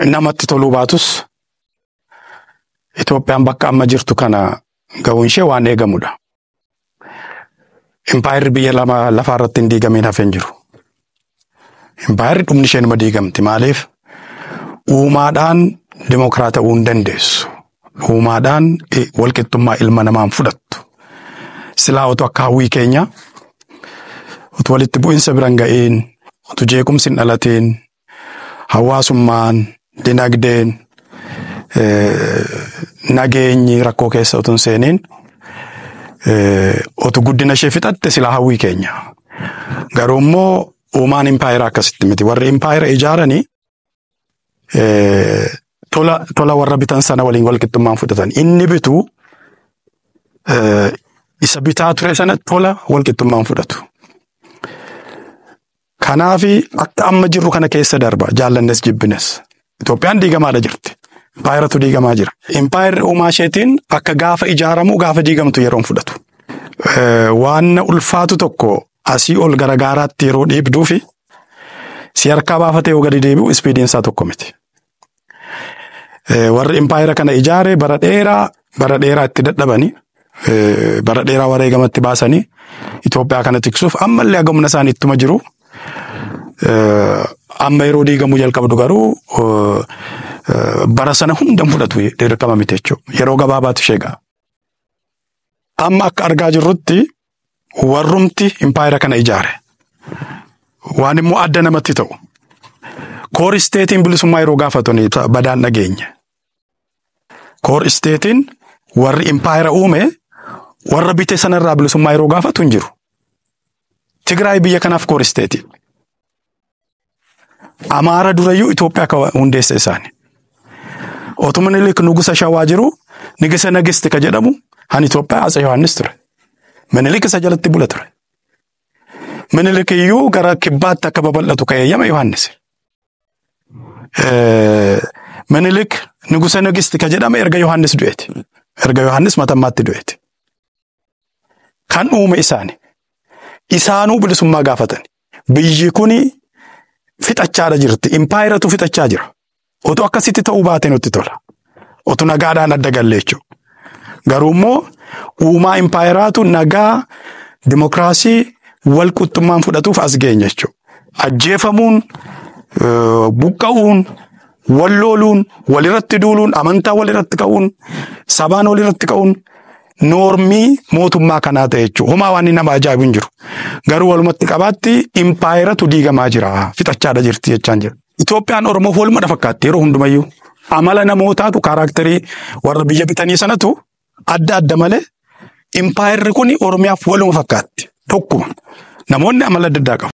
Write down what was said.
Namatti toluu baatus Itoophiyaan bakka amma jirtu kana ga'uun ishee waan eegamudha. Impaayirri biyya lafaa irratti hin diigamiin hafee hin jiru. Impaayirri dhumni ishee numa diigamti. Maaliif? Uumaadhaan dimokiraata'uu hin dandeessu. Uumaadhaan walqixxummaa ilma namaan fudhattu. Silaa otoo akka hawwii keenya utuu walitti bu'insa biran ga'iin, utuu jeequmsi hin dhalatiin, hawaasummaan, dinagdeen, nageenyi rakkoo keessa utuu hin seeniin, utuu guddina ishee fixatte silaa hawwii keenya. Garuu immoo uumaan impaayira akkasitti miti. Warri impaayira ijaaranii tola warra bitan sana waliin walqixxummaan fudhatan. Inni bitu isa bitaa ture sana tola walqixxummaan fudhatu. Kanaafi akka amma jirru kana keessa darba, jaallannes jibbines. Itoophiyaan diigamaadha jirti. Impaayiratu diigamaa jira. Impaayirri uumaa isheetiin akka gaafa ijaaramu gaafa diigamtu yeroon fudhatu. Waan ulfaatu tokko asii ol gara gaaraatti yeroo dhiibduu fi si harkaa baafatee yoo gadi deebi'u speediin isaa tokko miti. Warri impaayira kana ijaare bara dheeraa itti dadhabanii, bara dheeraa wareegamatti baasanii Itoophiyaa kana tiksuuf ammallee haga humna isaanii ittuma jiru. Amma yeroo diigamuu jalqabdu garuu bara sana hunda hin fudhatu, dirqama miti jechuudha. Yeroo gabaabaatu ishee ga'a. Amma akka argaa jirrutti warrumti impaayira kana ijaare. Waan immoo adda namatti ta'u. Core stateiin bilisummaa yeroo gaafatu badaan dhageenya. Core stateiin warri impaayira uume warra bite sanarraa bilisummaa yeroo gaafatu hin jiru. Tigraay biyya kanaaf core state. Amaara durayyuu Itoophiyaa akka hundeesse isaani. Otuma Minilik nugusa Shawaa jiru, Nigisa Nagisti ka jedhamu han Itoophiyaa Atse Yohaannis ture. Minilik isa jalatti bula ture. Minilik iyyuu gara kibbaatti akka babal'atu ka eeyyame Yohaannis. Minilik Nugusa Nagisti ka jedhame erga Yohaannis du'eeti. Erga Yohaannis matammaatti du'eeti. Kan uume isaani. Isaanuu bilisummaa gaafatan. Biyyi kuni fixachaadha jirti. Impaayiratu fixachaa jira. Otoo akkasitti ta'uu baate nutti tola. Otoo nagaadhaan adda galle jechuudha. Garuu immoo uumaa impaayiraatu nagaa, dimokiraasii, wal qixxummaan fudhatuuf as geenya jechuudha. Ajjeefamuun, buqqa'uun, wal looluun, walirratti duuluun, amantaa walirratti ka'uun, sabaan walirratti ka'uun normii mootummaa kanaa ta'e jechuudha. Homaa waan nama ajaa'ibu hin jiru. Garuu walumatti qabaatti impaayiratu diigamaa jira. Fixachaadha jirti jechaan jira. Itoophiyaan Oromoof waluma fakkaatti yeroo hundumayyuu. Amala namootaatu, characterii warra biyya bitanii sanatu adda adda malee impaayirri kun Oromiyaaf waluma fakkaatti. Tokkuma. Namoonni amala adda addaa qabu.